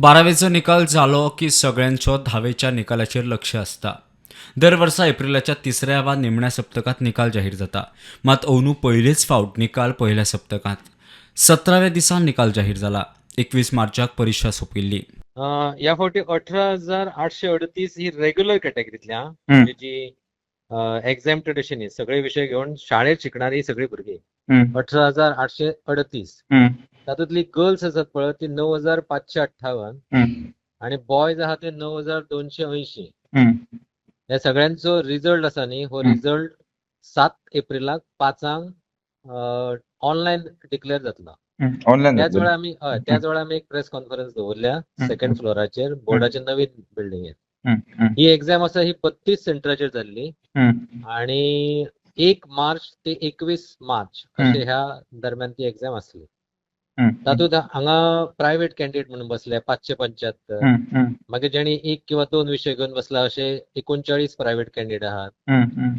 बारावेचो निकाल जालो की सगळ्यांचो धावेच्या निकालाचेर लक्ष आसता. दर वर्सा एप्रिलाच्या तिसऱ्या वा निमण्या सप्तकांत निकाल जाहीर जाता. मात अंदू पयलेच फावट निकाल पयल्या सप्तकांत 17व्या दिसा निकाल जाहीर जाला. 21 मार्चाक परिक्षा सोंपिल्ली. ह्या फावटी 18,838 ही रेग्युलर कॅटेगरीतली आं, म्हणजे जी एक्झाम्प्टेड अशी न्ही, सगळे विशय घेवन शाळेत शिकणारी सगळी भुरगीं 18,838. तातूंतली गर्ल्स आसात पळय ती 9558 आणि बॉयज आहा ते 9280. ह्या सगळ्यांचो रिजल्ट आसा न्ही, हो रिजल्ट 7 एप्रिलाक 5 ऑनलायन डिक्लेअर जातलो. ऑनलायन. त्याच वेळार आमी, हय, त्याच वेळार आमी एक प्रेस कॉन्फरन्स दवरल्या सेकंड फ्लोराचेर बोर्डाच्या नवीन बिल्डिंगेत. ही एक्झाम आसा ही 32 सेंटराचेर जाल्ली आणि 1 मार्च ते 21 मार्च अशे ह्या दरम्यान ती एक्झाम आसली. तातूंत हांगा प्रायव्हेट कॅन्डिडेट म्हणून बसले 575, मागीर जेणी 1 किंवा 2 विशय घेवन बसला अशे 39 प्रायव्हेट कॅन्डिडेट आहात.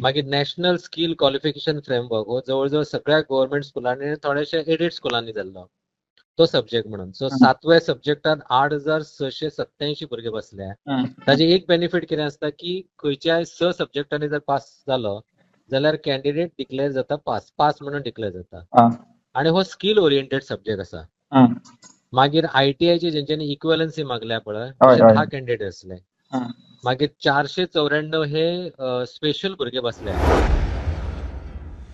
मागीर नॅशनल स्कील क्वॉलिफिकेशन फ्रेमवर्क हो जवळ जवळ सगळ्या गव्हर्नमेंट स्कुलांनी आनी थोड्याशा एडेड स्कुलांनी जाल्लो तो सब्जेक्ट म्हणून. सो 7व्या सब्जेक्टान 8687 भुरगे बसले. ताजे एक बेनिफीट कितें आसता की खंयच्याय 6 सब्जेक्टांनी जर पास जालो जाल्यार कॅन्डिडेट डिक्लेअर जाता, पास पास म्हणून डिक्लेअर जाता. आणि हो स्कील ओरिएंटेड सब्जेक्ट आसा. मागीर आयटीआयचे जेंच्यांनी इक्वलन्सी मागल्या पळय अशे 10 कॅन्डिडेट आसले. मागीर 494 हे स्पेशल भुरगे बसले.